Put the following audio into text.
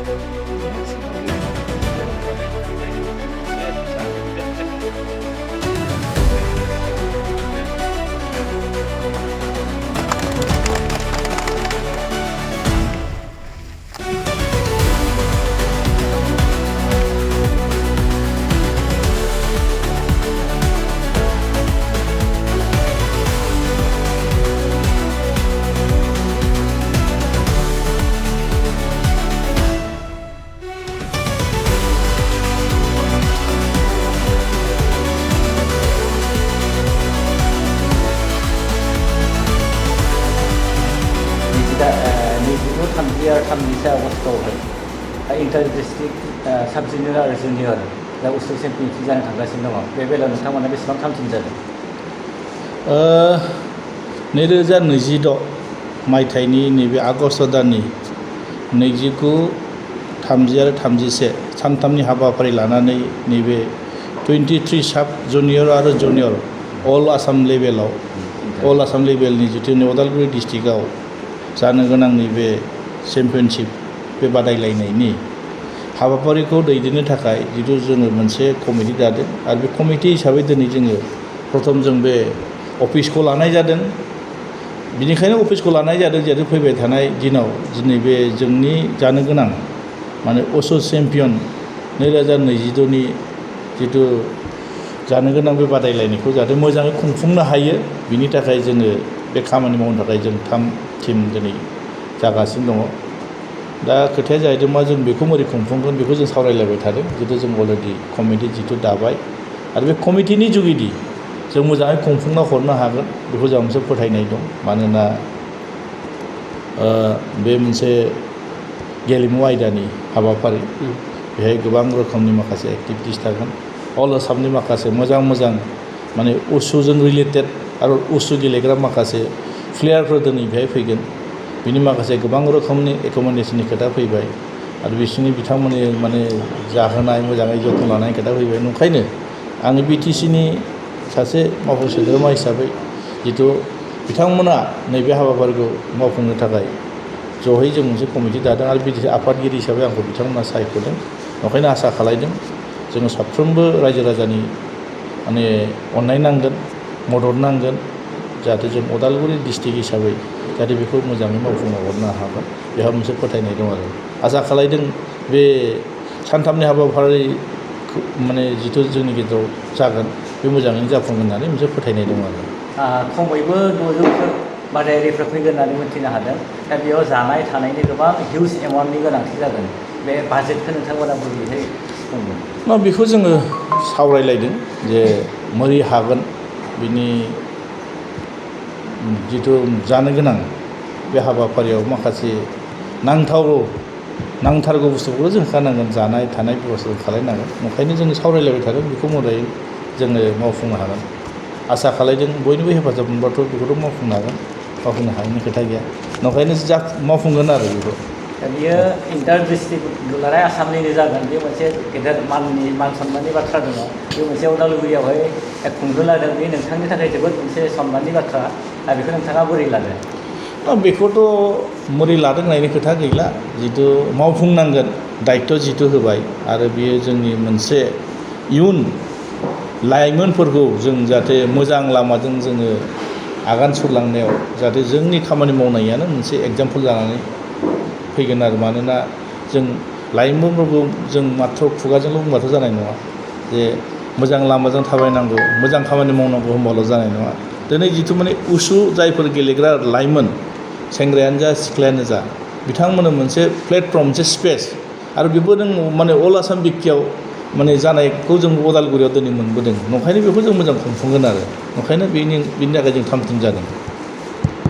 नैजिगु थामजिसे आगस्टआवहाय inter district साब जुनियर आरो जुनियर दा उसु चेम्पियनशिप जानो थांगासिनो दङ बे बेलायाव नोंथांमोना बेसेबां थामथिम जादों? 2026 मायथाइनि नैबे आगस्ट दाननि 29, 30 आरो 31 सानथामनि हाबाफारि लानानै नैबे 23 साब जुनियर आरो जुनियर अल आसाम लेभेलनि जितु उदालगुरि डिस्ट्रिक्टआव जानो गोनां नैबे चेम्पियनशिप बे बादायलायनायनि हाबाफारिखौ दैदेननो थाखाय जितु जोङो मोनसे कमिटि दादों आरो बे कमिटि हिसाबै दिनै जोङो प्रथम जों बे अफिसखौ लानाय जादों। बिनिखायनो अफिसखौ लानाय जादों जिहेतु फैबाय थानाय दिनाव दिनै बे जोंनि जानो गोनां माने असु चेम्पियन 2026नि जितु जानो गोनां बे बादायलायनायखौ जाहाथे मोजाङै खुंफुंनो हायो बिनि थाखाय जोङो बे खामानि मावनो थाखाय जों 3 टिम दिनै जागासिनो दङ। दा खोथाया जाहैदों मा जों बेखौ बोरै खुंफुंगोन बेखौ जों सावरायलायबाय थादों जितु जों अलरेडि कमिटि जितु दाबाय आरो बे कमिटिनि जुगिदि जों मोजाङै खुंफुंना हरनो हागोन बेखौ जों मोनसे फोथायनाय दं। मानोना बे मोनसे गेलेमु आयदानि हाबाफारि बेहाय गोबां रोखोमनि माखासे एक्टिभिटिस थागोन। अल आसामनि माखासे मोजां माने उसुजों रिलेटेड आरो उसु गेलेग्रा माखासे प्लेयारफोर दिनै बेहाय फैगोन। बिनि माखासे गोबां रोखोमनि एकोमोडेसननि खोथा फैबाय आरो बिसोरनि बिथांमोननि माने जाहोनाय मोजाङै जथ्न लानाय खोथा फैबाय। ओंखायनो आङो BTCनि सासे मावफुं सोद्रोमा हिसाबै जितु बिथांमोना नैबे हाबाफारिखौ मावफुंनो थाखाय जयै जों मोनसे कमिटि दादों आरो BTC आफादगिरि हिसाबै आंखौ बिथांमोना सायख'दों। ओंखायनो आसा खालायदों जोङो साफ्रोमबो रायजो राजानि माने अननाय नांगोन, मदद नांगोन जाहाथे जों उदालगुरि डिस्ट्रिक्ट हिसाबै जाहाथे बेखौ मोजाङै मावफुंना हरनो हागोन बेहा मोनसे फोथायनाय दं आरो आसा खालायदों बे सानथामनि हाबाफारि माने जितु जोंनि गेजेराव जागोन बे मोजाङैनो जाफुंगोन होननानै मोनसे फोथायनाय दं आरो खमैबो 900 बादायारिफ्रा फैगोन होननानै मिथिनो हादों। दा बेयाव जानाय थानायनि गोबां हिउज एमाउन्टनि गोनांथि जागोन। बे बाजेटखौ नोंथांमोना बोरैहाय बुंगोन? बेखौ जोङो सावरायलायदों जे मोरै हागोन बिनि जितु जानो गोनां बे हाबाफारियाव माखासे नांथारगौ बुस्थुफोरखौ जों होखानांगोन। जानाय थानाय बेब'स्थाखौ खालायनांगोन। ओंखायनो जोङो सावरायलायबाय थादों बेखौ मोजाङै जोङो मावफुंनो हागोन आसा खालायदों। बयनिबो हेफाजाब मोनबाथ' बेखौथ' मावफुंनो हागोन, मावफुंनो हायिनि खोथा गैया। ओंखायनो मावफुंगोन आरो बेखौ। दा बियो इन्टार डिस्ट्रिक्ट दुलाराय आसामनिनो जागोन बे मोनसे गेदेर मान सन्माननि बाथ्रा दङ। बे मोनसे उदालगुरियावहाय खुंनो लादों बे नोंथांनि थाखाय जोबोद मोनसे सन्माननि बाथ्रा। दा बेखौ नोंथाङा बोरै लादों? बेखौथ' मोरै लादों होननायनि खोथा गैला। जितु मावफुंनांगोन दायित्व जितु होबाय आरो बियो जोंनि मोनसे इयुन लाइमोनफोरखौ जों जाहाथे मोजां लामाजों जोङो आगान सुरलांनायाव जाहाथे जोंनि खामानि मावनायानो मोनसे एग्जाम्पोल जानानै फैगोन आरो मानोना जों लाइमोनफोरखौ जों माथ्र खुगाजोंल' बुंबाथ' जानाय नङा जे मोजां लामाजों थाबायनांगौ, मोजां खामानि मावनांगौ होनबाल' जानाय नङा। दिनै जितु माने उसु जायफोर गेलेग्रा लाइमोन सेंग्रायानो जा सिख्लायानो जा बिथांमोननो मोनसे प्लेटफर्म, मोनसे स्पेस आरो बेबो नों माने अल आसाम बिटिआव माने जानायखौ जों उदालगुरियाव दिनै मोनबोदों। ओंखायनो बेखौ जों मोजां खुंफुंगोन आरो ओंखायनो बेनि थाखाय जों थामथिम जादों।